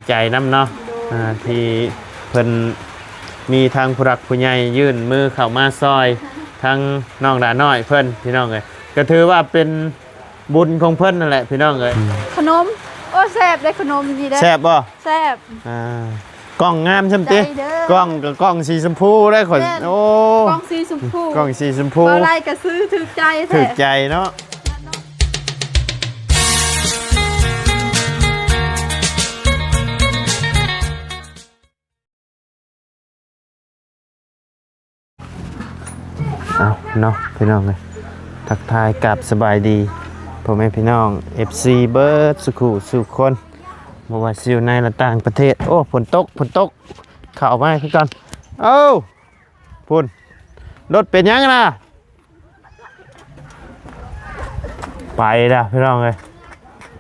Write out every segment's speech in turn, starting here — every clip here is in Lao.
ໃຈນຳເນາະ ໂດຍ ອ່າ ທີ່ເພິ່ນມີທາງຜູ້ຫຼັກຜູ້ໃຫຍ່ຍື່ນມືເຂົ້າມາຊ່ອຍທາງນ້ອງຫຼ້ານ້ອຍເພິ່ນ ພີ່ນ້ອງເອີຍ ກໍຖືວ່າເປັນບຸນຂອງເພິ່ນນັ້ນແຫຼະ ພີ່ນ້ອງເອີຍ. ອືມ ຂະໜົມ ໂອ້ ແຊບເດ້ ຂະໜົມນີ້ເດ້ ແຊບບໍ່? ແຊບ ອ່າ ກ້ອງງາມຊ່ຳຕິ ໃຈເດີ ກ້ອງກໍກ້ອງສີຊົມພູເດ້ຂ້ອຍ ແມ່ນ ໂອ້ ກ້ອງສີຊົມພູ ກ້ອງສີຊົມພູ ບໍ່ໄດ້ກໍຊື້ຖືກໃຈແທ້ ຖືກໃຈເນາະ. ເອົາເນາະ ພີ່ນ້ອງເອີຍ ທັກທາຍກາບສະບາຍດີພໍ່ແມ່ພີ່ນ້ອງ ເອັຟຊີ ເບິດສູ່ຄູ່ສູ່ຄົນ ບໍ່ວ່າຊິຢູ່ໃນ ແລະ ຕ່າງປະເທດ. ໂອ້ ຝົນຕົກ ຝົນຕົກ ເຂົ້າມາຄືກັນ. ເອົ້າ ພຸ້ນ ລົດເປັນຫຍັງນະ? ໄປລະພີ່ນ້ອງເອີຍ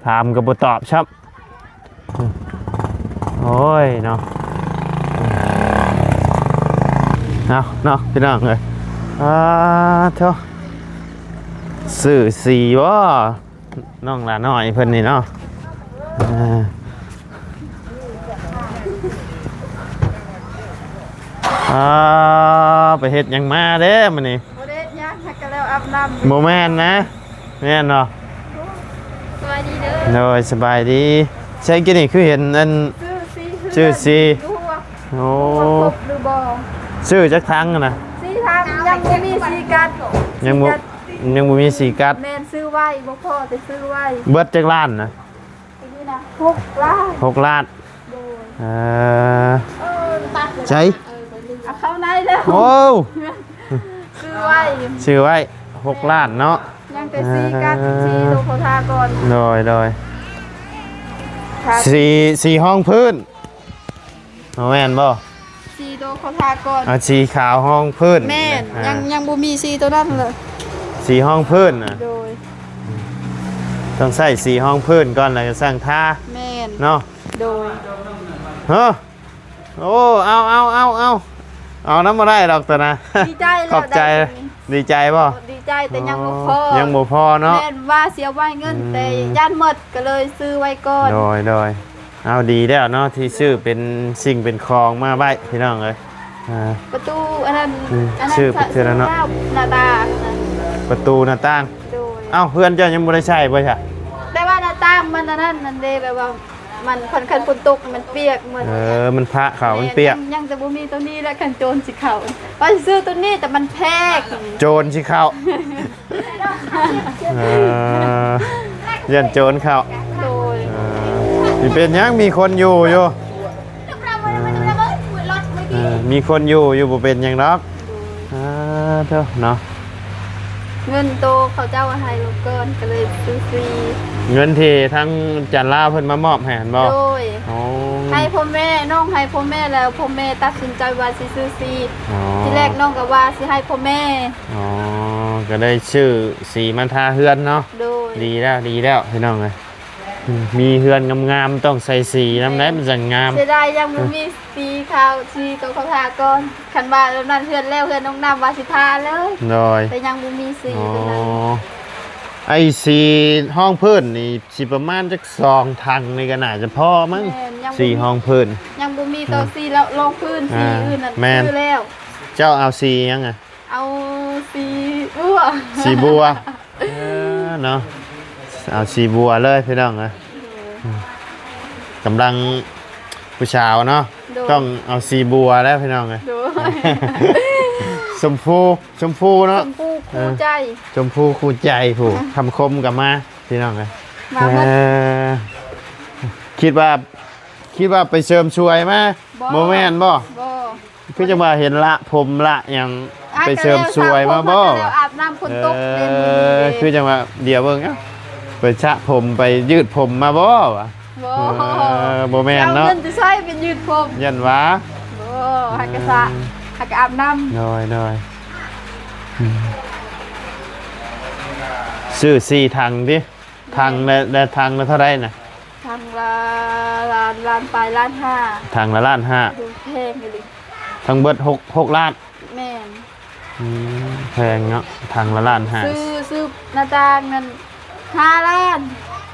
ຖາມກໍບໍ່ຕອບຊ້ຳ. ໂອ້ຍເນາະ ເອົາເນາະ ພີ່ນ້ອງເອີຍ ອ່າ ໂທ້ ຊື້ສີບໍ່? ນ້ອງຫຼ້ານ້ອຍເພິ່ນນີ້ເນາະ ອ່າ ອ່າ ໄປເຮັດຫຍັງມາເດ້ມື້ນີ້? ບໍ່ໄດ້ເຮັດຫຍັງ ຫາກະແລ້ວອາບນ້ຳ. ບໍ່ແມ່ນນະ ແມ່ນບໍ່? ສະບາຍດີເດີ. ໂດຍ ສະບາຍດີ. ໃສກີ້ນີ້ຄືເຫັນອັນ ຊື້ສີ ຊື້ສີ ໂອ້ ຊື້ຈັກຖັງນະ? ສີ່ຖັງ ຍັງບໍ່ມີສີກັດ ຍັງບໍ່ ຍັງບໍ່ມີສີກັດ. ແມ່ນ ຊື້ໄວ້ ບໍ່ພໍແຕ່ຊື້ໄວ້. ເບິດຈັກລ້ານນະ? ໂດຍ ໃສ ເອົາເຂົ້າໃນແລ້ວ. ໂອ້ ຊື້ໄວ້ ຊື້ໄວ້ ຫົກລ້ານເນາະ. ຍັງແຕ່ສີກັດ ເອີ ສີໂຕໂຄທາກ່ອນ. ໂດຍ ໂດຍ ສີ ສີຮອງພື້ນ ບໍ່ແມ່ນບໍ່? ສີໂຕເຂົາທາກ່ອນ. ເອົາສີຂາວຮອງພື້ນ. ແມ່ນ ອ່າ ຍັງ ຍັງບໍ່ມີສີໂຕນັ້ນເລີຍ ສີຮອງພື້ນນະ. ໂດຍ ຕ້ອງໃຊ້ສີຮອງພື້ນກ່ອນ ແລ້ວກໍສັ່ງທາ. ແມ່ນ ເນາະ. ໂດຍ ເຮີ ໂອ້ ເອົາ ເອົາ ເອົາ ເອົາ ເອົານຳບໍ່ໄດ້ດອກຕົວນະ. ດີໃຈແລ້ວ ຂອບໃຈ. ໄດ້ຕົວນີ້ ດີໃຈບໍ່? ດີໃຈ ແຕ່ຍັງບໍ່ພໍ ອໍ ຍັງບໍ່ພໍເນາະ. ແມ່ນວ່າຊິເອົາໄວ້ເງິນ ອືມ ແຕ່ຢ້ານໝົດ ກໍເລີຍຊື້ໄວ້ກ່ອນ. ໂດຍ ໂດຍ. ເອົາ ດີແລ້ວເນາະ ທີ່ຊື້ເປັນສິ່ງເປັນຂອງມາໄວ້ ພີ່ນ້ອງເອີຍ. ອ່າ ປະຕູອັນນັ້ນ ອືມ ອັນນັ້ນ ຊື້ໄປເທື່ອລະເນາະ ໜ້າຕ່າງນະ ປະຕູໜ້າຕ່າງ. ໂດຍ ເອົ້າ ເຮືອນເຈົ້າຍັງບໍ່ໄດ້ໃຊ້ບໍ່ຊະ? ແຕ່ວ່າໜ້າຕ່າງມັນອັນນັ້ນ ນັ້ນເດ້ ແບບວ່າມັນ ຄັນ ຄັນຝົນຕົກມັນປຽກໝົດ. ເອີ ມັນພະເຂົ້າ ມັນປຽກ. ຍັງ ຍັງແຕ່ບໍ່ມີໂຕນີ້ແຫຼະ ຄັນໂຈນຊິເຂົ້າ ວ່າຊິຊື້ໂຕນີ້ ແຕ່ມັນແພງ ໂຈນຊິເຂົ້າ. ເອີ ຢ້ານໂຈນເຂົ້າ. ໂດຍ ເອີ ຊິເປັນຫຍັງ ມີຄົນຢູ່ຢູ່. ເອີ ເອີ ມີຄົນຢູ່ຢູ່ ບໍ່ເປັນຫຍັງດອກ. ໂດຍ ອ່າ ເດີເນາະ ເງິນໂຕເຂົາເຈົ້າໃຫ້ລົງກ່ອນ ກໍເລີຍຊື້ສີ. ເງິນທີ່ທາງຈານລາວເພິ່ນມາມອບໃຫ້ຫັ້ນບໍ່? ໂດຍ ໂອ້ ໃຫ້ພໍ່ແມ່ ນ້ອງໃຫ້ພໍ່ແມ່ ແລ້ວພໍ່ແມ່ຕັດສິນໃຈວ່າຊິຊື້ສີ. ອໍ ທີແລກນ້ອງກໍວ່າຊິໃຫ້ພໍ່ແມ່. ອໍ ກໍໄດ້ຊື້ສີມາທາເຮືອນເນາະ. ໂດຍ ດີແລ້ວ ດີແລ້ວ ພີ່ນ້ອງເອີຍ. ອືມ ມີເຮືອນງາມໆ ຕ້ອງໃສ່ສີນຳໄດ໋ ມັນຈັ່ງງາມ. ເສຍດາຍຍັງບໍ່ມີສີຂາວ ສີໂຕເຂົາທາກ່ອນ. ຄັນວ່າແບບນັ້ນ ເຮືອນແລ້ວ ເຮືອນນ້ອງນ້ຳວ່າຊິທາເລີຍ. ໂດຍ ແຕ່ຍັງບໍ່ມີສີ. ອໍ ຕົວນັ້ນ ໄອ້ສີຮອງພື້ນນີ້ ຊິປະມານຈັກສອງຖັງນີ້ກໍໜ້າຈະພໍມັ້ງ. ແມ່ນ ຍັງບໍ່ມີ ສີຮອງພື້ນ ຍັງບໍ່ມີ. ອືມ ຕໍ່ສີລະ ຮອງພື້ນ ສີ ອ່າ ອື່ນນັ້ນ ແມ່ນ ຊື້ແລ້ວ. ເຈົ້າເອົາສີຫຍັງອະ? ເອົາສີບົວ ສີບົວ. ເອີ ເນາະ ເອົາສີບົວເລີຍ ພີ່ນ້ອງເອີຍ. ໂດຍ ອືມ ກຳລັງຜູ້ສາວເນາະ. ໂດຍ ຕ້ອງເອົາສີບົວແລ້ວ ພີ່ນ້ອງເອີຍ. ໂດຍ ຊົມພູ ຊົມພູເນາະ ຊົມພູຄູ່ໃຈ. ເອີ ຊົມພູຄູ່ໃຈ ຜູ້ຄຳຄົມກໍມາ ພີ່ນ້ອງເອີຍ. ມາໝົດ. ເອີ ຄິດວ່າ ຄິດວ່າໄປເສີມສວຍມາ. ບໍ່ ບໍ່ແມ່ນບໍ່? ບໍ່. ຄືຈັ່ງວ່າເຫັນລະຜົມລະຫຍັງ ອ່າ ໄປເສີມສວຍມາບໍ່? ອາບນ້ຳຝົນຕົກ. ເອີ ຄືຈັ່ງວ່າ ດຽວເບິ່ງ ເອົ້າ ໄປສະຜົມໄປຍືດຜົມມາບໍ່ວະ? ບໍ່ ເອີ ບໍ່ແມ່ນເນາະ. ເອົາເງິນໄປໃຊ້ໄປຍືດຜົມ ຢ້ານວ່າ. ບໍ່ ຫາກະສະ ເອີ ຫາກະອາບນ້ຳ. ໂດຍ ໂດຍ ອືມ ຊື້ສີ່ຖັງຕິ? ຖັງລະ ລະ ຖັງລະເທົ່າໃດນະ? ຖັງລະລ້ານ ລ້ານປາຍ ລ້ານຫ້າ. ຖັງລະລ້ານຫ້າ. ໂດຍ ແພງອີ່ຫຼີ. ທັງເບິດຫົກ ຫົກລ້ານ. ແມ່ນ. ອືມ ແພງເນາະ ຖັງລະລ້ານຫ້າ. ຊື້ ຊື້ໜ້າຕ່າງນັ້ນຫ້າລ້ານ.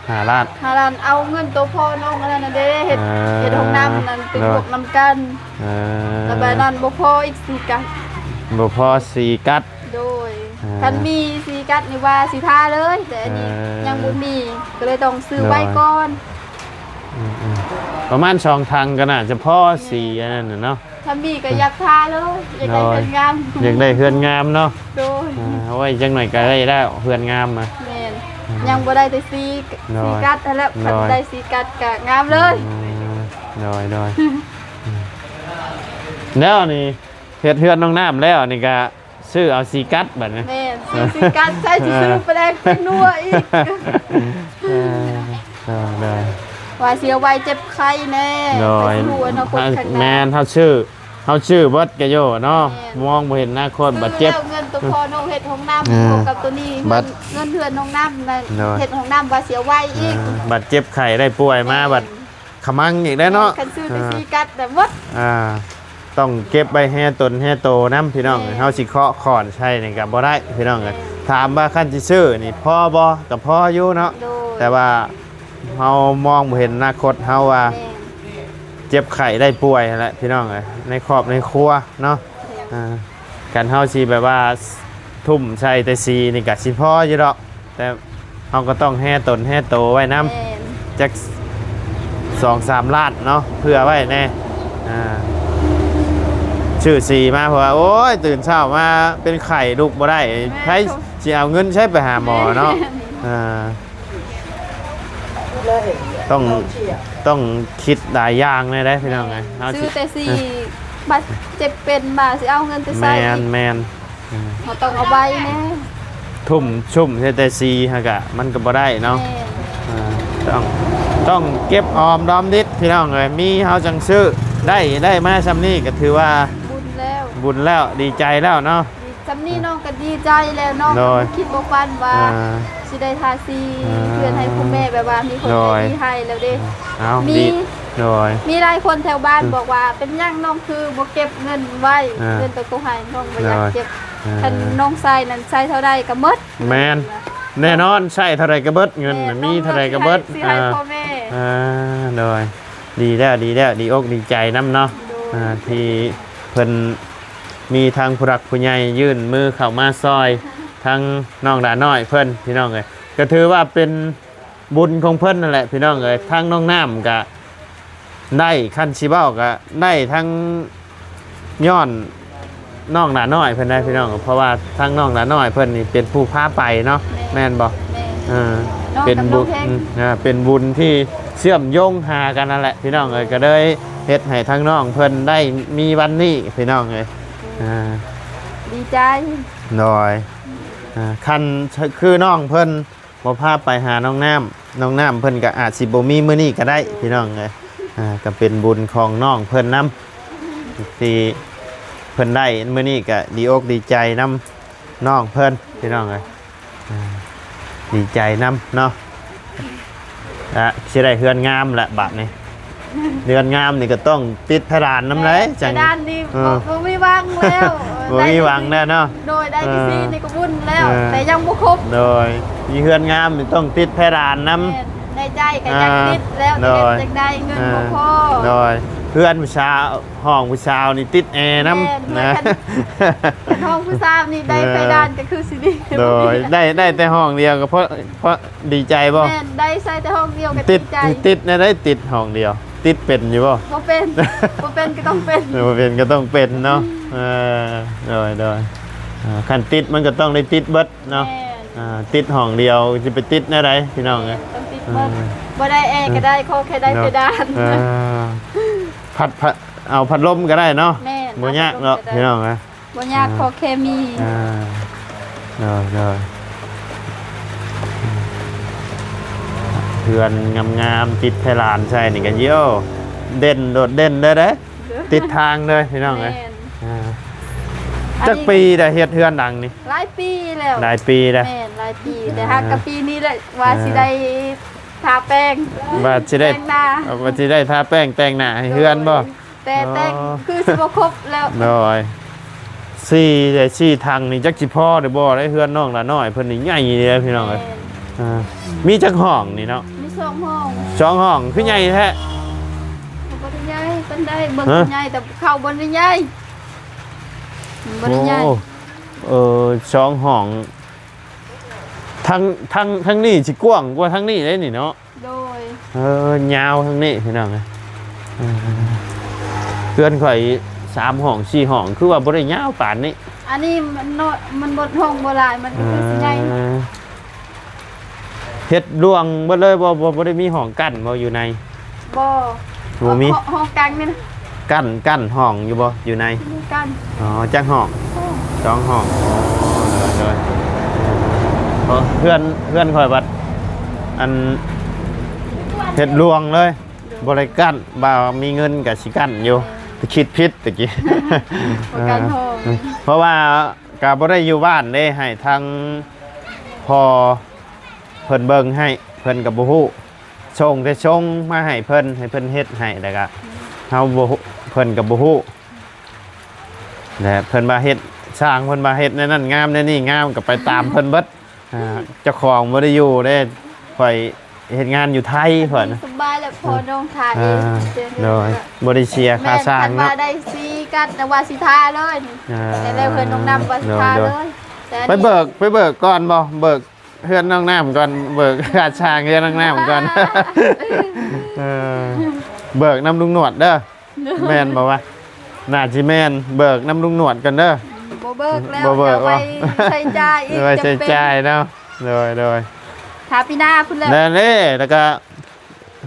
ຫ້າລ້ານ. ຫ້າລ້ານ ເອົາເງິນໂຕພໍ່ນ້ອງອັນນັ້ນເດ້ ເຮັດ ເອີ ເຮັດຫ້ອງ ນັ້ນໄປ ໂດຍ ບວກນຳກັນ ເອີ ແລ້ວບາດນັ້ນບໍ່ພໍອີກສີ່ກັດ ບໍ່ພໍສີ່ກັດ ໂດຍ ອ່າ ຄັນມີສີ່ກັດນີ້ວ່າຊິທາເລີຍ ແຕ່ອັນນີ້ ເອີ ຍັງບໍ່ມີ ກໍເລີຍຕ້ອງຊື້ ໂດຍ ໄວ້ກ່ອນ ອືມໆ ປະມານສອງຖັງກໍໜ້າຈະພໍ ແມ່ນ ສີອັນນັ້ນນະເນາະ ຖ້າມີກໍຢາກທາເລີຍ ຢາກໄດ້ ໂດຍ ເຮືອນງາມ ຢາກໄດ້ເຮືອນງາມເນາະ ໂດຍ ອ່າ ໂອ້ຍ ຈັກໜ້ອຍກໍໄດ້ແລ້ວເຮືອນງາມນະ ແມ່ນ ອ່າ ຍັງບໍ່ໄດ້ແຕ່ສີ ໂດຍ ສີກັດຫັ້ນແຫຼະ ໂດຍ ຄັນໄດ້ສີກັດກໍງາມເລີຍ ອືມ ໂດຍໆ ອືມ ແລ້ວນີ້ເຮັດເຮືອນນ້ອງນ້ຳແລ້ວນີ້ກໍຊື້ເອົາສີກັດບັດນີ້ ແມ່ນ ຊື້ສີກັດໃສ່ ເອີ ຊິຊື້ປາແດກແປ້ງນົວອີກ ເອີ ໂດຍໆ ວ່າຊິເອົາໄວ້ເຈັບໄຂ້ແດ່ ໂດຍ ໄປສູ່ອະນາຄົດຂ້າງໜ້າ ແມ່ນ ເຮົາຊື້ ເຮົາຊື້ເບິດກະໂຍເນາະ ແມ່ນ ມອງບໍ່ເຫັນອະນາຄົດ ບັດເຈັບ ແລ້ວເງິນໂຕພໍ່ນ້ອງເຮັດຫ້ອງນ້ຳ ອ່າ ບວກກັບໂຕນີ້ ເງິນ ເງິນເຮືອນນ້ອງນ້ຳນັ້ນ ໂດຍ ເຮັດຫ້ອງນ້ຳວ່າຊິເອົາໄວ້ອີກ ອ່າ ບັດເຈັບໄຂ້ໄດ້ປ່ວຍມາ ແມ່ນ ບັດຂະມັງອີກແລ້ວເນາະ ແມ່ນ ຄັນຊື້ແຕ່ ອ່າ ສີກັດນະໝົດ ອ່າ ຕ້ອງເກັບໄວ້ແຮ່ຕົນແຮ່ໂຕນຳພີ່ນ້ອງ ແມ່ນ ເຮົາຊິເຄາະຄ້ອນໃສ່ນີ້ກໍບໍ່ໄດ້ພີ່ນ້ອງເອີຍ ແມ່ນ ຖາມວ່າຄັນຊິຊື້ນີ້ພໍບໍ່ ກໍພໍຢູ່ເນາະ ໂດຍ ແຕ່ວ່າເຮົາມອງບໍ່ເຫັນອະນາຄົດເຮົາວ່າ ແມ່ນ ເຈັບໄຂ້ໄດ້ປ່ວຍຫັ້ນແຫຼະພີ່ນ້ອງເອີຍ ໃນຄອບໃນຄົວເນາະ ແມ່ນ ອ່າ ຄັນເຮົາຊິແບບວ່າທຸ່ມໃສ່ແຕ່ສີນີ້ກໍຊິພໍຢູ່ດອກ ແຕ່ເຮົາກໍຕ້ອງແຮ່ຕົນແຮ່ໂຕໄວ້ນຳ ແມ່ນ ຈັກສອງສາມລ້ານເນາະ ເພື່ອໄວ້ແດ່ ອ່າ ຊື້ສີມາ ເພາະວ່າ ໂອ້ຍ ຕື່ນເຊົ້າມາເປັນໄຂ້ ລຸກບໍ່ໄດ້ ແມ່ນ ໃຜຊິເອົາເງິນໃສໄປຫາໝໍເນາະ ແມ່ນ ອ່າ ຕ້ອງ ຕ້ອງຄິດຫຼາຍຢ່າງແດ່ເດ້ພີ່ນ້ອງເອີຍ ເຮົາ ຊື້ແຕ່ສີ ບາດເຈັບເປັນມາຊິເອົາເງິນແຕ່ໃສ ແມ່ນ ແມ່ນ ເຮົາຕ້ອງເອົາໄວ້ແດ່ ທຸ່ມຊຸ່ມໃສ່ແຕ່ສີຫັ້ນກະ ມັນກໍບໍ່ໄດ້ເນາະ ແມ່ນ ອ່າ ຕ້ອງ ຕ້ອງເກັບອອມດອມດິດພີ່ນ້ອງເອີຍ ມີເຮົາຈັ່ງຊື້ ໄດ້ ໄດ້ມາຊ່ຳນີ້ກໍຖືວ່າບຸນແລ້ວ ບຸນແລ້ວ ດີໃຈແລ້ວເນາະ ຊ່ຳນີ້ນ້ອງກໍດີໃຈແລ້ວ ນ້ອງ ໂດຍ ຄິດບໍ່ຝັນວ່າ ອ່າ ຊິໄດ້ທາສີ ອ່າ ເຮືອນໃຫ້ຄຸນແມ່ ແບບວ່າມີຄົນ ໂດຍ ໃຈດີໃຫ້ແລ້ວເດ້ ເອົາ ມີ ດີ ໂດຍ ມີຫຼາຍຄົນແຖວບ້ານ ອືມ ບອກວ່າ ເປັນຫຍັງນ້ອງຄືບໍ່ເກັບເງິນໄວ້ ອ່າ ເງິນໂຕເຂົາໃຫ້ ນ້ອງບໍ່ຢາກເກັບ ໂດຍ ອ່າ ຄັນນ້ອງໃຊ້ນັ້ນ ໃຊ້ເທົ່າໃດກໍໝົດ ແມ່ນ ແນ່ນອນ ໃຊ້ເທົ່າໃດກໍເບິດ ເງິນ ແມ່ນ ມີເທົ່າໃດກໍເບິດ ນ້ອງ ອ່າ ຊິໃຫ້ພໍ່ແມ່ ອ່າ ໂດຍ ດີແລ້ວ ດີແລ້ວ ດີອົກດີໃຈນຳເນາະ ໂດຍ ອ່າ ທີ່ເພິ່ນມີທາງຜູ້ຫຼັກຜູ້ໃຫຍ່ຍື່ນມືເຂົ້າມາຊ່ອຍ ທາງນ້ອງຫຼ້ານ້ອຍເພິ່ນ ພີ່ນ້ອງເອີຍ ກໍຖືວ່າເປັນບຸນຂອງເພິ່ນນັ້ນແຫຼະ ພີ່ນ້ອງເອີຍ ທາງນ້ອງນ້ຳກະໄດ້ ຄັນຊິເວົ້າກະໄດ້ທັງຍ້ອນນ້ອງຫຼ້ານ້ອຍເພິ່ນໄດ໋ ພີ່ນ້ອງ ເພາະວ່າທາງນ້ອງຫຼ້ານ້ອຍເພິ່ນນີ້ເປັນຜູ້ພາໄປເນາະ ແມ່ນ ແມ່ນບໍ່ ແມ່ນ ເອີ ນ້ອງ ເປັນບຸນ ກັບນ້ອງເພັງ ອືມ ອ່າ ເປັນບຸນທີ່ເຊື່ອມໂຍງຫາກັນນັ້ນແຫຼະ ພີ່ນ້ອງເອີຍ ກໍເລີຍເຮັດໃຫ້ທາງນ້ອງເພິ່ນໄດ້ມີວັນນີ້ ພີ່ນ້ອງເອີຍ ອ່າ ດີໃຈ ໂດຍ ອ່າ ຄັນຄືນ້ອງເພິ່ນບໍ່ພາໄປຫານ້ອງນ້ຳ ນ້ອງນ້ຳເພິ່ນກໍອາດຊິບໍ່ມີມື້ນີ້ກໍໄດ້ ພີ່ນ້ອງເອີຍ ອ່າ ກໍເປັນບຸນຂອງນ້ອງເພິ່ນນຳ ທີ່ເພິ່ນໄດ້ມື້ນີ້ກໍດີອົກດີໃຈນຳນ້ອງເພິ່ນ ພີ່ນ້ອງເອີຍ ອ່າ ດີໃຈນຳເນາະ ອ່າ ຊິໄດ້ເຮືອນງາມລະບາດນີ້ ເຮືອນງາມນີ້ກໍຕ້ອງຕິດເພດານນຳໃດ໋ ແມ່ນ ຈັ່ງ ເພດານນີ້ ເອີ ບໍ່ ບໍ່ມີຫວັງແລ້ວ ບໍ່ມີຫວັງແລ້ວເນາະ ໂດຍ ໄດ້ ເອີ ທີ່ສີ່ນີ້ກໍບຸນແລ້ວ ເອີ ແຕ່ຍັງບໍ່ຄົບ ໂດຍ ມີເຮືອນງາມນີ້ຕ້ອງຕິດເພດານນຳ ແມ່ນ ໃນໃຈກໍຢາກ ອ່າ ຕິດແລ້ວ ໂດຍ ແຕ່ເຮັດຈັ່ງໃດເງິນ ອ່າ ບໍ່ພໍ ໂດຍ ເຮືອນຜູ້ສາວ ຫ້ອງຜູ້ສາວນີ້ຕິດແອນຳ ແມ່ນ ນະ ຄັນ ຄັນຫ້ອງຜູ້ສາວນີ້ໄດ້ ເອີ ເພດານກໍຄືຊິດີ ໂດຍ ໄດ້ ໄດ້ແຕ່ຫ້ອງດຽວກໍພໍ ພໍດີໃຈບໍ່ ແມ່ນ ໄດ້ໃຊ້ແຕ່ຫ້ອງດຽວກໍ ຕິດ ດີໃຈ ຕິດແນວໃດ ຕິດຫ້ອງດຽວ ຕິດເປັນຢູ່ບໍ່ ບໍ່ເປັນ ບໍ່ເປັນກໍຕ້ອງເປັນ ບໍ່ເປັນກໍຕ້ອງເປັນເນາະ ອືມ ເອີ ໂດຍ ໂດຍ ອ່າ ຄັນຕິດມັນກໍຕ້ອງໄດ້ຕິດເບິດເນາະ ແມ່ນ ອ່າ ຕິດຫ້ອງດຽວຊິໄປຕິດແນວໃດ ພີ່ນ້ອງເອີຍ ແມ່ນ ຕ້ອງຕິດເບິດ ອ່າ ບໍ່ໄດ້ແອກໍໄດ້ ຂໍແຄ່ໄດ້ເນາະ ເພດານ ອ່າ ພັດ ພັດ ເອົາພັດລົມກໍໄດ້ເນາະ ແມ່ນ ບໍ່ຍາກດອກ ເອົາພັດລົມກໍໄດ້ ພີ່ນ້ອງເອີຍ ບໍ່ຍາກ ອ່າ ຂໍແຄ່ມີ ອ່າ ໂດຍ ໂດຍ ເຮືອນງາມໆ ຕິດເພດານໃສ່ນີ້ກໍ ໂອ້ ເດັ່ນ ໂດດເດັ່ນເດີ້ ເດ້ ຕິດທາງເດີ້ ພີ່ນ້ອງເອີຍ ແມ່ນ ອ່າ ອັນນີ້ ຈັກປີໄດ້ເຮັດເຮືອນຫຼັງນີ້ ຫຼາຍປີແລ້ວ ຫຼາຍປີແລ້ວ ແມ່ນ ຫຼາຍປີ ອ່າ ແຕ່ຫາກະປີນີ້ແຫຼະວ່າ ອ່າ ຊິໄດ້ ທາແປ້ງ ວ່າຊິໄດ້ ແຕ່ງໜ້າ ວ່າຊິໄດ້ທາແປ້ງແຕ່ງໜ້າໃຫ້ເຮືອນບໍ່ ໂດຍ ແຕ່ແຕ່ງ ອໍ ຄືຊິບໍ່ຄົບແລ້ວ ໂດຍ ສີ່ ໄດ້ສີ່ຖັງນີ້ຈັກຊິພໍຫຼືບໍ່ ໄດ້ເຮືອນນ້ອງຫຼ້ານ້ອຍເພິ່ນນີ້ໃຫຍ່ເດ້ພີ່ນ້ອງເອີຍ ແມ່ນ ອ່າ ມີຈັກຫ້ອງນີ້ເນາະ ມີສອງຫ້ອງ ສອງຫ້ອງ ຄືໃຫຍ່ແທ້ ກໍບໍ່ໄດ້ໃຫຍ່ ປານໃດ ເບິ່ງ ຮະ? ໃຫຍ່ ແຕ່ເຂົ້າບໍ່ໄດ້ໃຫຍ່ ມັນບໍ່ໄດ້ໃຫຍ່. ໂອ້ ເອີ ສອງຫ້ອງ ທາງ ທາງ ທາງນີ້ຊິກວ້າງກວ່າທາງນີ້ເດ້ນີ້ເນາະ. ໂດຍ ເອີ ຍາວທາງນີ້ພີ່ນ້ອງເອີຍ. ເອີ ເຮືອນຂ້ອຍສາມຫ້ອງສີ່ຫ້ອງ ຄືວ່າບໍ່ໄດ້ຍາວປານນີ້. ອັນນີ້ມັນນ້ອຍ ມັນບໍ່ ຫ້ອງບໍ່ຫຼາຍ ມັນກໍຄືຊິໃຫຍ່. ເອີ ເຮັດລວງເບິດເລີຍບໍ່? ບໍ່ ບໍ່ໄດ້ມີຫ້ອງກັ້ນບໍ່ຢູ່ໃນ? ບໍ່ ບໍ່ມີ. ຫ້ອງ ຫ້ອງກາງນີ້ນະ ກັ້ນ ກັ້ນຫ້ອງຢູ່ບໍ່ ຢູ່ໃນ? ມີກັ້ນ. ອໍ ຈັກຫ້ອງ? ສອງ ສອງຫ້ອງ. ອໍ ໂດຍ ໂດຍ. ເອີ ເຮືອນ ເຮືອນຂ້ອຍບັດ ອັນ ເຮັດລວງເລີຍ ໂດຍ ບໍ່ໄດ້ກັ້ນ. ວ່າມີເງິນກໍຊິກັ້ນຢູ່ ເອີ ຄິດຜິດຕະກີ້. ບໍ່ກັ້ນຫ້ອງ ເອີ ເພາະວ່າກໍບໍ່ໄດ້ຢູ່ບ້ານເດ້ ໃຫ້ທາງພໍ່ເພິ່ນເບິ່ງໃຫ້ ເພິ່ນກໍບໍ່ຮູ້. ສົ່ງແຕ່ສົ່ງມາໃຫ້ເພິ່ນ ໃຫ້ເພິ່ນເຮັດໃຫ້ ແລ້ວກະເຮົາບໍ່ ເພິ່ນກໍບໍ່ຮູ້. ແລະເພິ່ນວ່າເຮັດ ຊ່າງເພິ່ນວ່າເຮັດແນວນັ້ນງາມ ແນວນີ້ງາມ ກໍໄປຕາມເພິ່ນເບິດ. ອ່າ ເຈົ້າຂອງບໍ່ໄດ້ຢູ່ເດ້ ຂ້ອຍເຮັດງານຢູ່ໄທ. ຂ້ອຍສະບາຍແລ້ວ ພໍ່ນ້ອງຖ້າເອງ. ອ່າ ໂດຍ ບໍ່ໄດ້ເສຍຄ່າຊ່າງເນາະ. ແມ່ນ ຄັນວ່າໄດ້ສີກັນ ແຕ່ວ່າຊິທາເລີຍ. ອ່າ ແຕ່ແລ້ວເພິ່ນນ້ອງນ້ຳວ່າຊິທາເລີຍ. ໂດຍ ໂດຍ. ແຕ່ ໄປເບີກ ໄປເບີກກ່ອນບໍ່? ເບີກ ເຮືອນນ້ອງນ້ຳກ່ອນ ເບີກຄ່າສ້າງເຮືອນນ້ອງນ້ຳກ່ອນ. ເອີ ເບີກນຳລຸງໜວດເດີ. ແມ່ນບໍ່ວະ? ໜ້າຊິແມ່ນ ເບີກນຳລຸງໜວດກ່ອນເດີ. ບໍ່ເບີກແລ້ວ ບໍ່ເບີກ ດຽວໄວ້ ບໍ່ ໃຊ້ຈ່າຍອີກ ໄວ້ໃຊ້ຈ່າຍເນາະ. ຈຳເປັນ. ໂດຍ ໂດຍ. ຖ້າປີໜ້າພຸ້ນແຫຼະ. ແມ່ນເດ້ ແລ້ວກະ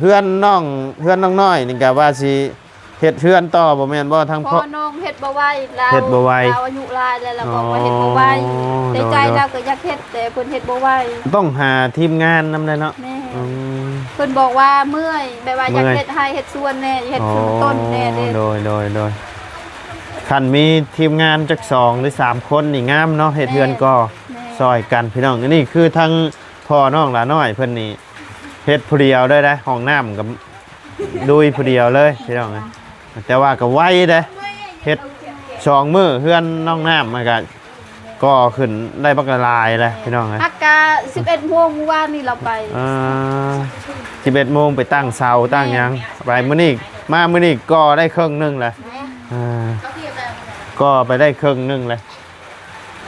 ເຮືອນນ້ອງ ເຮືອນນ້ອງນ້ອຍນີ້ກະວ່າຊິ ເຮັດເຮືອນຕໍ່ບໍ່ແມ່ນບໍ່? ທາງພໍ່ ພໍ່ນ້ອງເຮັດບໍ່ໄຫວ ລາວ ເຮັດບໍ່ໄຫວ ລາວອາຍຸຫຼາຍແລ້ວ ລາວບອກວ່າເຮັດບໍ່ໄຫວ. ອໍ ໃນໃຈ ໂດຍ ລາວກໍຢາກເຮັດ ແຕ່ເພິ່ນເຮັດບໍ່ໄຫວ. ຕ້ອງຫາທີມງານນຳແຫຼະເນາະ. ແມ່ນ. ອືມ ເພິ່ນບອກວ່າເມື່ອຍ ແບບວ່າ ເມື່ອຍ ຢາກເຮັດໄຮ່ເຮັດສວນແດ່ ເຮັດ ອໍ ຊຸມຕົ້ນແດ່ເດ້. ໂດຍ ໂດຍ ໂດຍ. ຄັນມີທີມງານຈັກສອງຫຼືສາມຄົນນີ້ງາມເນາະ ເຮັດເຮືອນກໍ ແມ່ນ ແມ່ນ ຊ່ອຍກັນພີ່ນ້ອງ. ອັນນີ້ຄືທາງພໍ່ນ້ອງຫຼ້ານ້ອຍເພິ່ນນີ້ ເຮັດຜູ້ດຽວເລີຍໄດ໋ ຫ້ອງນ້ຳກໍລຸຍຜູ້ດຽວເລີຍພີ່ນ້ອງເອີຍ. ແຕ່ວ່າກໍໄວເດ້ ເຮັດສອງມື້ເຮືອນນ້ອງນ້ຳມັນກໍກໍ່ຂຶ້ນໄດ້ບັກຫຼາຍເດ້ພີ່ນ້ອງເອີຍ. ອາກາດສິບເອັດໂມງມື້ວານນີ້ລາວໄປ. ອ່າ ສິບເອັດໂມງໄປຕັ້ງເສົາຕັ້ງຫຍັງ. ແມ່ນ. ໄປມື້ນີ້ ມາມື້ນີ້ກໍ່ໄດ້ເຄິ່ງໜຶ່ງແລ້ວ. ແມ່ນ. ອ່າ ກໍ່ໄປໄດ້ເຄິ່ງໜຶ່ງແລ້ວ.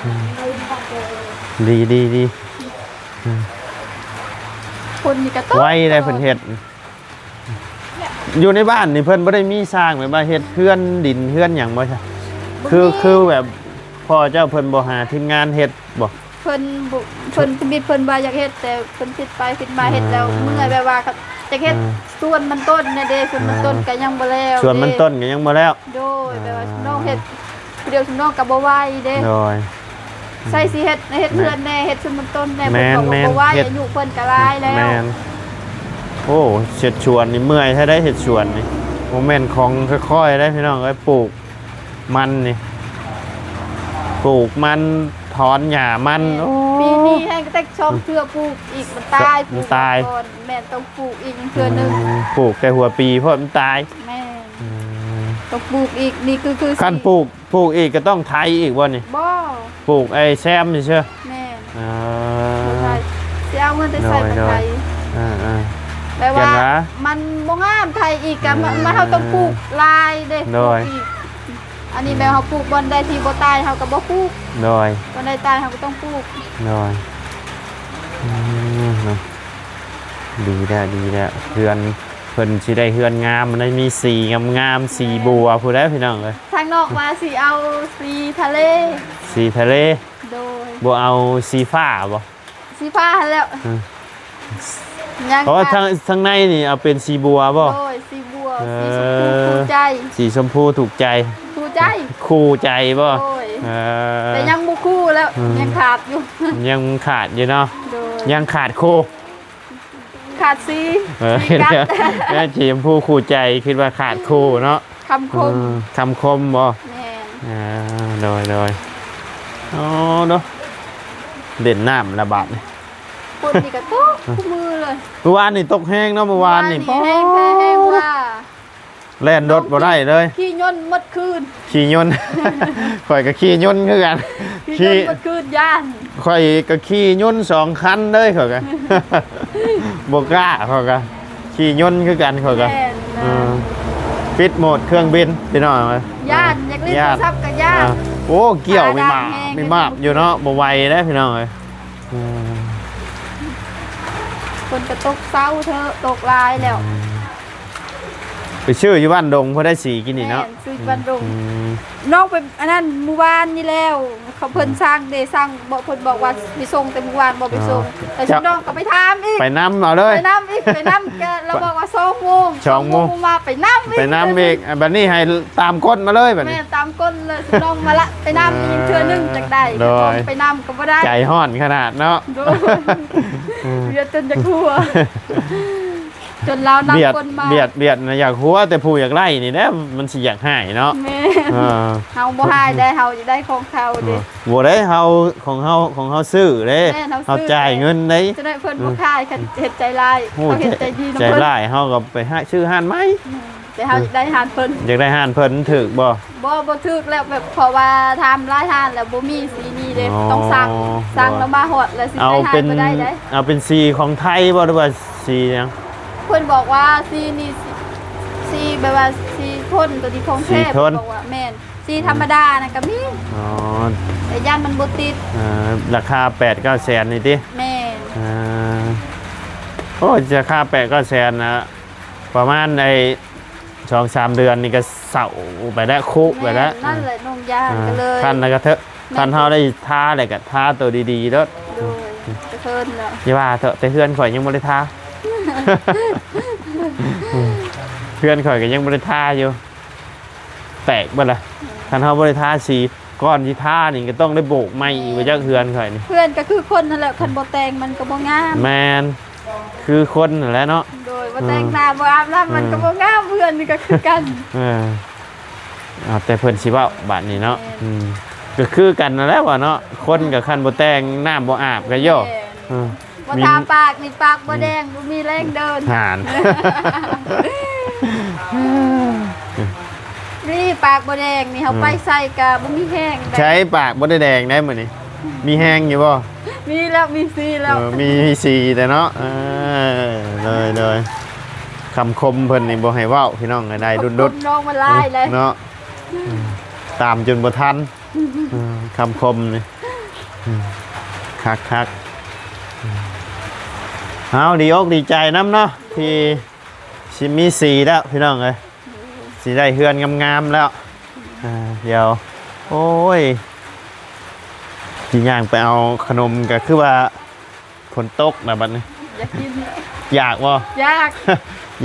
ອືມ ດີ ດີ ດີ. ອືມ ຄົນນີ້ກໍຕົກ ໄວໄດ໋ເພິ່ນເຮັດ. ຢູ່ໃນບ້ານນີ້ເພິ່ນບໍ່ໄດ້ມີຊ່າງແບບວ່າເຮັດເຮືອນດິນເຮືອນຫຍັງບໍ່? ຄື ຄືແບບພໍ່ເຈົ້າເພິ່ນບໍ່ຫາທີມງານເຮັດບໍ່? ເພິ່ນບໍ່ ເພິ່ນ ທຳອິດເພິ່ນວ່າຢາກເຮັດ ແຕ່ເພິ່ນຄິດໄປຄິດມາເຮັດແລ້ວ ອ່າ ເມື່ອຍ ແບບວ່າຢາກເຮັດ ອ່າ ສວນມັນຕົ້ນແດ່ເດ້ ສວນມັນຕົ້ນ ອ່າ ກໍຍັງບໍ່ແລ້ວ ສວນມັນຕົ້ນກໍຍັງບໍ່ແລ້ວ. ໂດຍ ອ່າ ແບບວ່ານ້ອງເຮັດ ຜູ້ດຽວຊຸມນ້ອງກໍບໍ່ໄຫວເດ້. ໂດຍ ໃສ່ຊິເຮັດ ເຮັດເຮືອນແດ່ ເຮັດຊຸມຕົ້ນແດ່. ແມ່ນ ເພິ່ນບອກວ່າ ແມ່ນ ບໍ່ໄຫວ ເຮັດ ອາຍຸເພິ່ນກໍຫຼາຍແລ້ວ. ແມ່ນ. ໂອ້ ເຮັດສວນນີ້ເມື່ອຍແທ້ໄດ໋ ເຮັດສວນນີ້ ບໍ່ແມ່ນຂອງຄ່ອຍໆໄດ໋ພີ່ນ້ອງເອີຍ. ປູກມັນນີ້ ປູກມັນ ຖອນຫຍ້າມັນ. ແມ່ນ. ໂອ້ ປີນີ້ແຮງແຕ່ສອງເທື່ອ ປູກອີກ ມັນຕາຍ ມັນຕາຍ ປູກກ່ອນ. ແມ່ນ ຕ້ອງປູກອີກເທື່ອໜຶ່ງ. ອືມ ປູກແຕ່ຫົວປີໂພດ ມັນຕາຍ. ແມ່ນ. ອືມ ຕ້ອງປູກອີກ. ນີ້ຄື ຄື ຄັນປູກ ປູກອີກກໍຕ້ອງໄຖອີກບໍ່ນີ້? ບໍ່ ປູກໄອ້ແຊມຊື່ໆ. ແມ່ນ. ອ່າ ບໍ່ໄຖ ຊິເອົາເງິນແຕ່ໃສມາໄຖ? ໂດຍ ໂດຍ. ອ່າໆ ແບບວ່າ ແມ່ນຫວາ ມັນບໍ່ງາມ ໄຖອີກກໍ ອືມ ມາ ມາ ເຮົາຕ້ອງປູກຫຼາຍເດ້. ໂດຍ ປູກອີກ. ອັນນີ້ແບບເຮົາປູກບ່ອນໃດທີ່ບໍ່ຕາຍ ເຮົາກໍບໍ່ປູກ. ໂດຍ ບ່ອນໃດຕາຍ ເຮົາກໍຕ້ອງປູກ. ໂດຍ. ອືມ ເນາະ ດີແລ້ວ ດີແລ້ວ ເຮືອນ ເພິ່ນຊິໄດ້ເຮືອນງາມ ໄດ້ມີສີງາມໆ ສີບົວພຸ້ນແຫຼະພີ່ນ້ອງເອີຍ. ທາງນອກວ່າຊິເອົາສີທະເລ. ສີທະເລ? ໂດຍ. ບໍ່ເອົາສີຟ້າບໍ່? ສີຟ້າຫັ້ນແຫຼ້ວ. ອືມ ຍັງ ອໍ ຂາດ ທາງ ທາງໃນນີ້ເອົາເປັນສີບົວບໍ່? ໂດຍ ສີບົວ. ເອີ ສີຊົມພູຄູ່ໃຈ. ສີຊົມພູຖືກໃຈ ຄູ່ໃຈ ຄູ່ໃຈບໍ່? ໂດຍ. ເອີ ແຕ່ຍັງບໍ່ຄູ່ແລ້ວ. ອືມ ຍັງຂາດຢູ່ ຍັງຂາດຢູ່ເນາະ. ໂດຍ. ຍັງຂາດຄູ່ ຂາດສີ. ເອີ ສີກັນ ແມ່ນສີຊົມພູຄູ່ໃຈ ຄິດວ່າຂາດຄູ່ເນາະ. ຄຳຄົມ. ເອີ ຄຳຄົມບໍ່? ແມ່ນ. ອ່າ ໂດຍ ໂດຍ. ອໍ ເນາະ ເຫຼັ້ນນ້ຳລະບາດນີ້. ຝົນນີ້ກໍຕົກຄູ່ມື້ເລີຍ. ມື້ວານນີ້ຕົກແຮງເນາະ ມື້ວານນີ້. ມື້ວານນີ້ແຮງແທ້ແຮງວ່າ ແລ່ນລົດບໍ່ໄດ້ເລີຍ ຂີ່ຍົນໝົດຄືນ. ຂີ່ຍົນ ຂ້ອຍກໍຂີ່ຍົນຄືກັນ. ຂີ່ຍົນ ຂີ່ ໝົດຄືນ ຢ້ານ. ຂ້ອຍກໍຂີ່ຍົນສອງຄັນເລີຍ ຂ້ອຍກໍ ບໍ່ກ້າ ຂ້ອຍກໍຂີ່ຍົນຄືກັນ ຂ້ອຍກໍ. ແມ່ນ. ເອີ ນະ ປິດໂໝດເຄື່ອງບິນພີ່ນ້ອງເອີຍ. ຢ້ານ ຢາກຫຼິ້ນໂທລະສັບກໍຢ້ານ. ໂອ້ ກ້ຽວມີໝາບ ມີໝາບຢູ່ເນາະ ບໍ່ໄຫວເດ້ພີ່ນ້ອງເອີຍ. ຝົນກໍຕົກເຊົາເທີ ຕົກຫຼາຍແລ້ວ. ໄປຊື້ຢູ່ບ້ານດົງ ພໍໄດ້ສີກິນນີ້ເນາະ. ແມ່ນ ຊື້ຢູ່ບ້ານດົງ. ນ້ອງໄປອັນນັ້ນມື້ວານນີ້ແລ້ວ ເຂົາເພິ່ນສັ່ງເດ້ ສັ່ງ ບອກ ເພິ່ນບອກວ່າໄປສົ່ງແຕ່ມື້ວານ ບໍ່ໄປສົ່ງ. ແຕ່ນ້ອງກໍໄປຖາມອີກ ໄປນຳເອົາເລີຍ ໄປນຳອີກ ໄປນຳ ແກລະບອກວ່າສອງໂມງ ສອງໂມງມາ ໄປນຳອີກ ໄປນຳອີກ. ບັດນີ້ໃຫ້ຕາມກົດມາເລີຍບັດນີ້. ແມ່ນ ຕາມກົດເລີຍ ນ້ອງມາລະ ໄປນຳອີກເທື່ອໜຶ່ງ ຈັ່ງໃດ ໂດຍ ໄປນຳກໍບໍ່ໄດ້ ໃຈຮ້ອນຂະໜາດເນາະ. ໂດຍ ວຽດຈົນຢາກຫົວ ຈົນລາວນຳຄົນມາ ບຽດ ບຽດນະ ຢາກຫົວແຕ່ຜູ້ຢາກໄດ້ນີ້ແຫຼະ ມັນຊິຢາກຮ້າຍເນາະ. ແມ່ນ ເອີ ເຮົາບໍ່ຮ້າຍໄດ້ ເຮົາຢາກໄດ້ຂອງເຂົາເດ້. ບໍ່ໄດ້ ເຮົາ ຂອງເຮົາ ຂອງເຮົາຊື້ເດ້. ແມ່ນ ເຮົາຊື້ ເຮົາຈ່າຍເງິນເດ້. ຈະໄດ້ເພິ່ນບໍ່ຂາຍ ຄັນເຮັດໃຈຮ້າຍ ເຮົາເຮັດໃຈດີນຳເພິ່ນ ໃຈຮ້າຍ ເຮົາກໍໄປຫາຊື້ຮ້ານໃໝ່. ແມ່ນ ແຕ່ເຮົາຢາກໄດ້ຮ້ານເພິ່ນ ຢາກໄດ້ຮ້ານເພິ່ນ ມັນຖືກບໍ່? ບໍ່ ບໍ່ຖືກແລ້ວ ແບບ ເພາະວ່າຖາມຫຼາຍຮ້ານແລ້ວ ບໍ່ມີສີນີ້ເດ້. ອໍ ຕ້ອງສັ່ງ ສັ່ງແລ້ວມາຮອດແລ້ວຊິ ເອົາ ໃສ່ຮ້ານ ເປັນ ເພິ່ນບໍ່ໄດ້ເດ້. ເອົາເປັນສີຂອງໄທບໍ່ ຫຼືວ່າສີຫຍັງ? ເພິ່ນບອກວ່າສີນີ້ ສີ ສີແບບວ່າສີທົນ ໂຕນີ້ຂອງແທ້ ສີທົນ ເພິ່ນບອກວ່າ. ແມ່ນ ສີທຳມະດານັ້ນກໍມີ. ອໍ ແຕ່ຢ້ານມັນບໍ່ຕິດ. ເອີ ລາຄາແປດເກົ້າແສນນີ້ຕິ? ແມ່ນ ເອີ ໂອ້ຍ ລາຄາແປດເກົ້າແສນນະ ປະມານໄດ້ສອງສາມເດືອນນີ້ກໍເຊົາໄປແລ້ວ ຄຸໄປແລ້ວ. ແມ່ນ ນັ້ນແຫຼະນ້ອງຢ້ານ ອ່າ ກໍເລີຍ ຄັນແລ້ວກໍເຖາະ ແມ່ນ ຄັນເຮົາໄດ້ທາແລ້ວກໍທາໂຕດີໆໂລດ. ໂດຍ ກະເທີນແລ້ວ ຢ່າວ່າເຖາະ ແຕ່ເຮືອນຂ້ອຍຍັງບໍ່ໄດ້ທາ ເຮືອນຂ້ອຍກໍຍັງບໍ່ໄດ້ທາຢູ່ ແຕກເບິດລະ. ຄັນເຮົາບໍ່ໄດ້ທາສີ ກ່ອນຊິທານີ້ກໍຕ້ອງໄດ້ໂບກໃໝ່ອີກ ບໍ່ຈັກເຮືອນຂ້ອຍນີ້. ເຮືອນກໍຄືຄົນຫັ້ນແຫຼະ ຄັນບໍ່ແຕ່ງມັນກໍບໍ່ງາມ. ແມ່ນ ຄືຄົນຫັ້ນແຫຼະເນາະ. ໂດຍ ບໍ່ແຕ່ງໜ້າ ເອີ ບໍ່ອາບນ້ຳ ມັນກໍບໍ່ງາມ. ເຮືອນນີ້ກໍຄືກັນ. ເອີ ເອົາແຕ່ເພິ່ນຊິເວົ້າບາດນີ້ເນາະ. ແມ່ນ ອືມ ກໍຄືກັນນັ້ນແຫຼະວ່າເນາະ ຄົນກໍຄັນບໍ່ແຕ່ງ ນ້ຳບໍ່ອາບກໍໂຍ. ແມ່ນ ເອີ ບໍ່ທາປາກນີ້ ປາກບໍ່ແດງ ອືມ ບໍ່ມີແຮງເດີນ. ຫັ້ນ ນີ້ປາກບໍ່ແດງນີ້ ເຮົາ ອືມ ໄປໃສກໍບໍ່ມີແຮງ. ໃຊ້ປາກບໍ່ໄດ້ແດງໄດ້ມື້ນີ້ ມີແຮງຢູ່ບໍ່? ມີແລ້ວ ມີສີແລ້ວ. ເອີ ມີສີແລ້ວເນາະ. ເອີ ໂດຍໆ ຄຳຄົມເພິ່ນນີ້ບໍ່ໃຫ້ເວົ້າ ພີ່ນ້ອງ ໄດ້ດຸນໆ ຄຳຄົມນ້ອງມັນຫຼາຍເລີຍເນາະ. ອືມ ຕາມຈົນບໍ່ທັນ. ເອີ ຄຳຄົມນີ້ ອືມ ຄັກໆ. ອືມ ເອົາ ດີອົກດີໃຈນຳເນາະ ທີ່ຊິມີສີແລ້ວ ພີ່ນ້ອງເອີຍ ຊິໄດ້ເຮືອນງາມໆແລ້ວ. ອ່າ ດຽວ ໂອ້ຍ ຊິຍ່າງໄປເອົາຂະໜົມ ກໍຄືວ່າ ຝົນຕົກນະບັດນີ້ ຢາກກິນ. ຢາກບໍ່? ຢາກ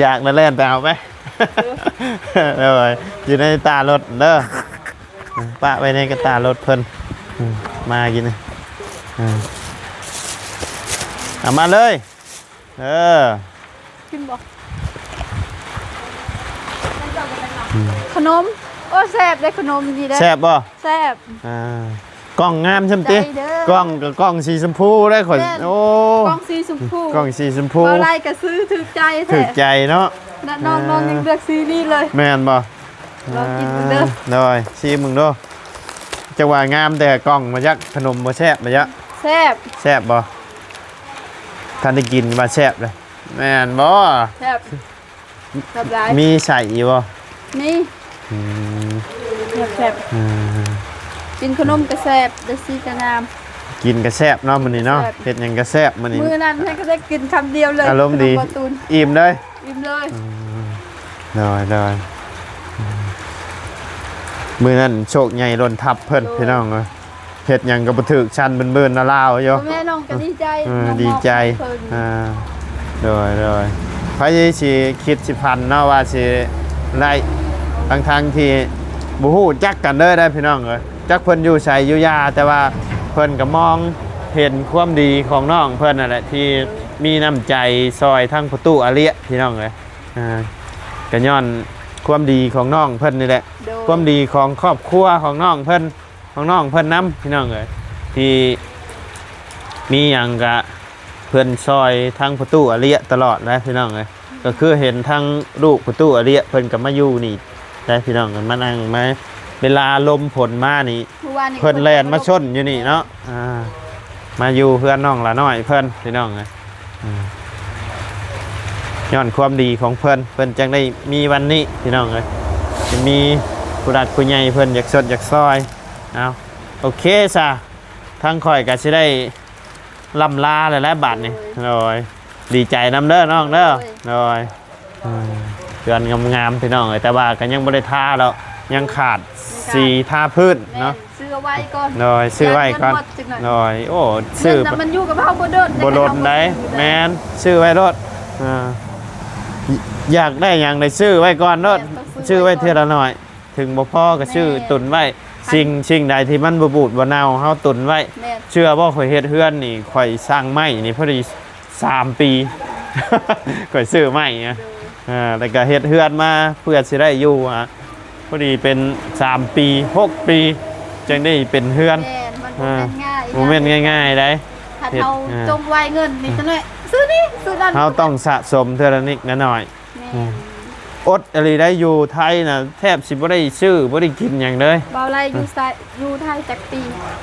ຢາກນະ ແລ່ນໄປເອົາໄປ. ເອີ ໂດຍ ຢູ່ໃນຕາລົດເດີ ປະໄວ້ໃນກະຕາລົດເພິ່ນ. ອືມ ມາກິນນີ້ ເອີ ເອົາມາເລີຍ. ເອີ ກິນບໍ່? ອືມ ຂະໜົມ. ໂອ້ ແຊບເດ້ຂະໜົມນີ້ເດ້. ແຊບບໍ່? ແຊບ. ອ່າ ກ່ອງງາມຊ່ຳຕິ ໃຈເດີ ກ່ອງກໍກ່ອງສີຊົມພູໄດ໋ຂ້ອຍ. ແມ່ນ ໂອ້ ກ່ອງສີຊົມພູ ກ່ອງສີຊົມພູ ເວົ້າໄຫຼກໍຊື້ຖືກໃຈແທ້ ຖືກໃຈເນາະ. ນ້ອງ ນ້ອງຍັງເລືອກສີນີ້ເລີຍ. ແມ່ນບໍ່? ລອງກິນເບິ່ງເດີ. ອ່າ ໂດຍ ຊີມເບິ່ງດູ ຈັກວ່າງາມແຕ່ກ່ອງ ບໍ່ຈັກຂະໜົມບໍ່ແຊບບໍ່ຈັກ. ແຊບ. ແຊບບໍ່? ທ່ານໄດ້ກິນວ່າແຊບເລີຍ ແມ່ນບໍ່? ແຊບ. ແຊບຫຼາຍ. ມີໃສ່ອີກບໍ່? ມີ. ອືມ ແຊບໆ. ອ່າ ກິນຂະໜົມກໍແຊບ ໄດ້ສີກໍງາມ ກິນກໍແຊບເນາະມື້ນີ້ເນາະ. ແຊບ. ເຮັດຫຍັງກໍແຊບມື້ນີ້ ມື້ນັ້ນໃຫ້ກໍໄດ້ກິນຄຳດຽວເລີຍ. ອາລົມດີ ຂະໜົມບໍ່ຕູນ ອີ່ມເລີຍ ອີ່ມເລີຍ. ອືມ ໂດຍໆ. ອືມ ມື້ນັ້ນໂຊກໃຫຍ່ລົ້ນທັບເພິ່ນ ໂດຍ ພີ່ນ້ອງເອີຍ. ເຮັດຫຍັງກໍບໍ່ຖືກ ສັ່ນເບີນໆລາວໆຢູ່. ແມ່ນ້ອງກໍດີໃຈ ເອີ ນ້ອງ ດີໃຈ ເພິ່ນ ອ່າ ໂດຍໆ. ໃຜຊິຄິດຊິຝັນເນາະວ່າຊິໄດ້ ທັງໆທີ່ບໍ່ຮູ້ຈັກກັນເລີຍໄດ໋ພີ່ນ້ອງເອີຍ. ຈັກເພິ່ນຢູ່ໃສຢູ່ຢາ ແຕ່ວ່າເພິ່ນກໍມອງເຫັນຄວາມດີຂອງນ້ອງເພິ່ນນັ້ນແຫຼະ ທີ່ມີນ້ຳໃຈຊ່ອຍທັງພໍ່ຕູ້ອາເລຍ ພີ່ນ້ອງເອີຍ. ອ່າ ກໍຍ້ອນຄວາມດີຂອງນ້ອງເພິ່ນນີ້ແຫຼະ ໂດຍ ຄວາມດີຂອງຄອບຄົວຂອງນ້ອງເພິ່ນ ຂອງນ້ອງເພິ່ນນຳ ພີ່ນ້ອງເອີຍ ທີ່ມີຫຍັງກະເພິ່ນຊ່ອຍທັງພໍ່ຕູ້ອາເລຍຕະຫຼອດນະ ພີ່ນ້ອງເອີຍ. ກໍຄືເຫັນທັງລູກພໍ່ຕູ້ອາເລຍເພິ່ນກໍມາຢູ່ນີ້ໄດ໋ ພີ່ນ້ອງເອີຍ ມານັ່ງມາ ເວລາລົມຝົນມານີ້ ເພິ່ນແລ່ນມາຊົນຢູ່ນີ້ເນາະ. ອ່າ ມາຢູ່ເຮືອນນ້ອງຫຼ້ານ້ອຍເພິ່ນ ພີ່ນ້ອງເອີຍ. ອ່າ ຍ້ອນຄວາມດີຂອງເພິ່ນ ເພິ່ນຈັ່ງໄດ້ມີວັນນີ້ພີ່ນ້ອງເອີຍ ຈະມີຜູ້ຫຼັກຜູ້ໃຫຍ່ເພິ່ນຢາກຊົດຢາກຊ່ອຍ. ເອົາ ໂອເຄຊະ ທາງຂ້ອຍກໍຊິໄດ້ລ່ຳລາແລ້ວແຫຼະບາດນີ້. ໂດຍ ດີໃຈນຳເດີນ້ອງເດີ. ໂດຍ ໂດຍ ເຮືອນງາມໆ ພີ່ນ້ອງເອີຍ ແຕ່ວ່າກໍຍັງບໍ່ໄດ້ທາດອກ ຍັງຂາດສີທາພື້ນເນາະ. ຊື້ເອົາໄວ້ກ່ອນ ໂດຍ ຊື້ໄວ້ກ່ອນ ໂດຍ ໂອ້ ຊື້ ມັນຢູ່ກັບເຮົາບໍ່ດົນ ບໍ່ດົນໃດ. ແມ່ນ ຊື້ໄວ້ໂລດ ອ່າ ຢາກໄດ້ຫຍັງໄດ້ຊື້ໄວ້ກ່ອນໂລດ ຊື້ໄວ້ເທື່ອລະໜ້ອຍ ເຖິງບໍ່ພໍກໍຊື້ຕຸນໄວ້. ສິ່ງ ສິ່ງໃດທີ່ມັນບໍ່ບູດບໍ່ເນົ່າ ເຮົາຕຸນໄວ້. ເຊື່ອບໍ່ ຂ້ອຍເຮັດເຮືອນນີ້ ຂ້ອຍສ້າງໄມ້ນີ້ພໍດີ ສາມປີ ຂ້ອຍຊື້ໄມ້ນະ ເອີ ແລ້ວກໍເຮັດເຮືອນມາເພື່ອຊິໄດ້ຢູ່ ອ່າ ພໍດີເປັນສາມປີ ຫົກປີ ຈຶ່ງໄດ້ເປັນເຮືອນ. ບໍ່ແມ່ນງ່າຍໆໃດ໋ ຄັນເຮົາຈົງໄວ້ເງິນນີ້ ຈັ່ງໜ້ອຍຊື້ນີ້ຊື້ນັ້ນ ເຮົາຕ້ອງສະສົມເທື່ອລະນິດລະໜ້ອຍ. ແມ່ນ ອົດອີ່ຫຼີໄດ໋ ຢູ່ໄທນະ ແທບຊິບໍ່ໄດ້ຊື້ ບໍ່ໄດ້ກິນຫຍັງເລີຍ. ເວົ້າໄລຢູ່ໄສ ຢູ່ໄທຈັກປີ?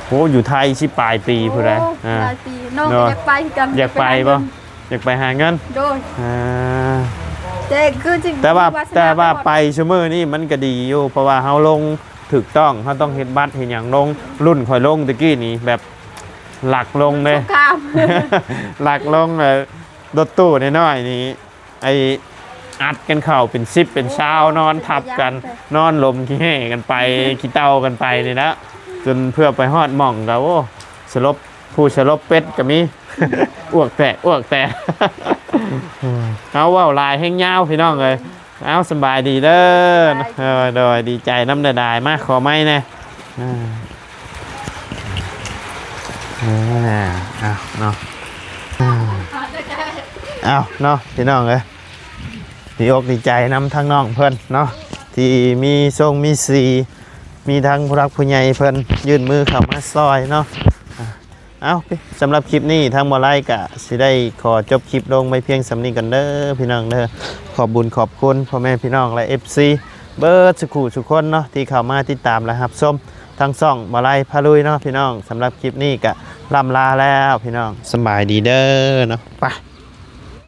ໂອ້ ຢູ່ໄທສິບປາຍປີພຸ້ນແຫຼະ. ໂອ້ ຫຼາຍປີ ນ້ອງກໍຢາກໄປຄືກັນ ຢາກໄປບໍ່? ຢາກໄປຫາເງິນ ໂດຍ ອ່າ ແຕ່ຄືຊິ ແຕ່ວ່າ ແຕ່ວ່າໄປຊຸມື້ນີ້ມັນກໍດີຢູ່ ເພາະວ່າເຮົາລົງຖືກຕ້ອງ ເຮົາຕ້ອງເຮັດບັດເຮັດຫຍັງລົງ. ລຸ້ນຂ້ອຍລົງຕະກີ້ນີ້ແບບຫຼັກລົງເດ້ ຫຼັກລົງ ເອີ ລົດຕູ້ນ້ອຍໆນີ້ ໄອ້ອັດກັນເຂົ້າເປັນສິບເປັນຊາວ ນອນທັບກັນ ນອນລົມຂີ້ແຮ່ກັນໄປ ຂີ້ເຕົ່າກັນໄປນີ້ນະ ຈົນເພື່ອໄປຮອດໝ່ອງກໍ ໂອ້ ສະຫຼົບ ຜູ້ສະຫຼົບເປັດກໍມີ ອວກແຕກ ອວກແຕກ. ເຮົາເວົ້າຫຼາຍແຮງຍາວພີ່ນ້ອງເອີຍ. ເອົາ ສະບາຍດີເດີ ໂດຍ ໂດຍ ດີໃຈນຳຫຼາຍໆ. ມາ ຂໍໄມ້ແດ່. ອ່າ ເອົາເນາະ ເອົາເນາະ ພີ່ນ້ອງເອີຍ ດີອົກດີໃຈນຳທາງນ້ອງເພິ່ນເນາະ ທີ່ມີຊົງມີສີ ມີທັງຜູ້ຫຼັກຜູ້ໃຫຍ່ເພິ່ນຍື່ນມືເຂົ້າມາຊ່ອຍເນາະ. ເອົາ ສຳລັບຄລິບນີ້ ທາງບໍ່ໄລກະຊິໄດ້ຂໍຈົບຄລິບລົງໄວ້ພຽງສ່ຳນີ້ກ່ອນເດີ ພີ່ນ້ອງເດີ. ຂອບບຸນຂອບຄຸນພໍ່ແມ່ພີ່ນ້ອງ ແລະ ເອັຟຊີ ເບິດສຸຂູສຸຄົນເນາະ ທີ່ເຂົ້າມາຕິດຕາມ ແລະ ຮັບຊົມທາງຊ່ອງບໍ່ໄລພາລຸຍເນາະ ພີ່ນ້ອງ. ສຳລັບຄລິບນີ້ກະລ່ຳລາແລ້ວ ພີ່ນ້ອງ ສະບາຍດີເດີເນາະ ໄປ.